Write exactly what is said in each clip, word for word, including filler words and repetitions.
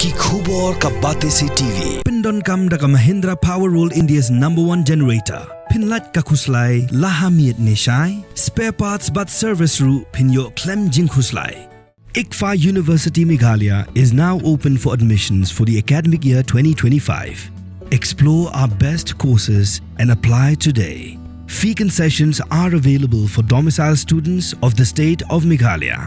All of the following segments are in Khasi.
Ki khubor ka Batesi T V. Pyndonkam da ka Mahindra Power World, India's number one generator. Pynlait ka khuslai la ha miet ne shai. Spare parts bad service ruh phin ïoh khlem jingkhuslai. ICFAI University Meghalaya is now open for admissions for the academic year twenty twenty-five. Explore our best courses and apply today. Fee concessions are available for domicile students of the state of Meghalaya.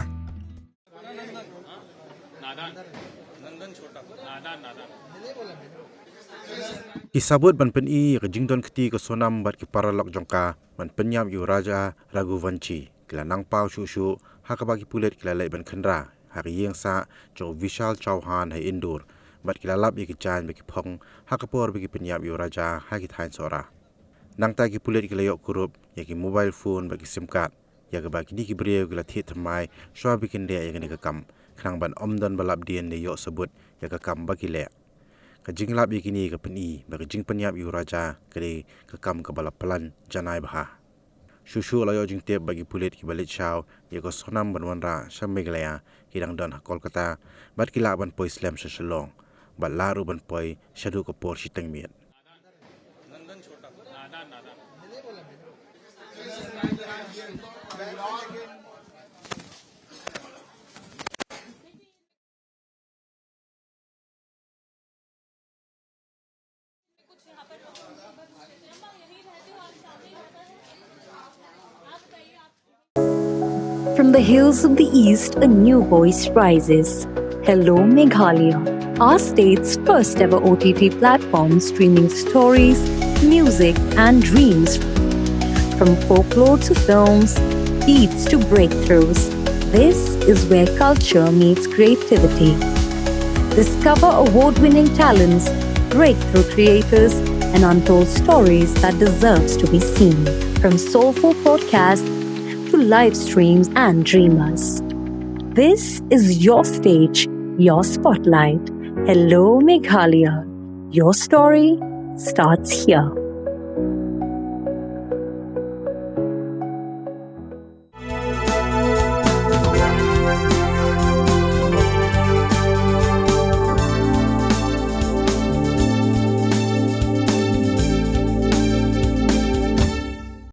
Ki sabut ban pyni ïa ka jingdon kti ka Sonam bad ki paralok jong ka ban pynïap ïa u Raja Raghuvanshi ki la nang paw shuh shuh ha kaba ki pulit ki la leit ban khynra ha ka ïing sah jong u Vishal Chauhan ha Indore bad ki la lap ïa ki jaiñ ba ki phong ha ka por ba ki pynïap ïa u Raja ha ki thaiñ Sohra. Nangta ki pulit ki la ïoh kurup ïa ki mobile phone bad ki sim card ïa kaba kine ki briew ki la thied thymmai shuwa ba kin leh ïa kane ka kam khnang ban ym don ba lap dien ne ïoh sabut ïa ka kam ba ki leh. Ka jinglap ïa kine ka pyni ba ka jingpynïap ïa u Raja ka dei ka kam kaba la plan janai bha. Shuh shuh la ïoh jingtip ba ki pulit kiba leit shaw ïa ka Sonam ban wanrah sha Meghalaya ki dang don ha Kolkata bad ki lah ban poi slem sha Shillong bad lah ruh ban poi shaduh ka por shiteng miet. From the hills of the East, a new voice rises. Hello Meghalaya, our state's first ever O T T platform streaming stories, music, and dreams. From folklore to films, beats to breakthroughs, this is where culture meets creativity. Discover award winning talents, breakthrough creators, and untold stories that deserves to be seen. From soulful podcasts to live streams and dreamers. This is your stage, your spotlight. Hello Meghalaya. Your story starts here.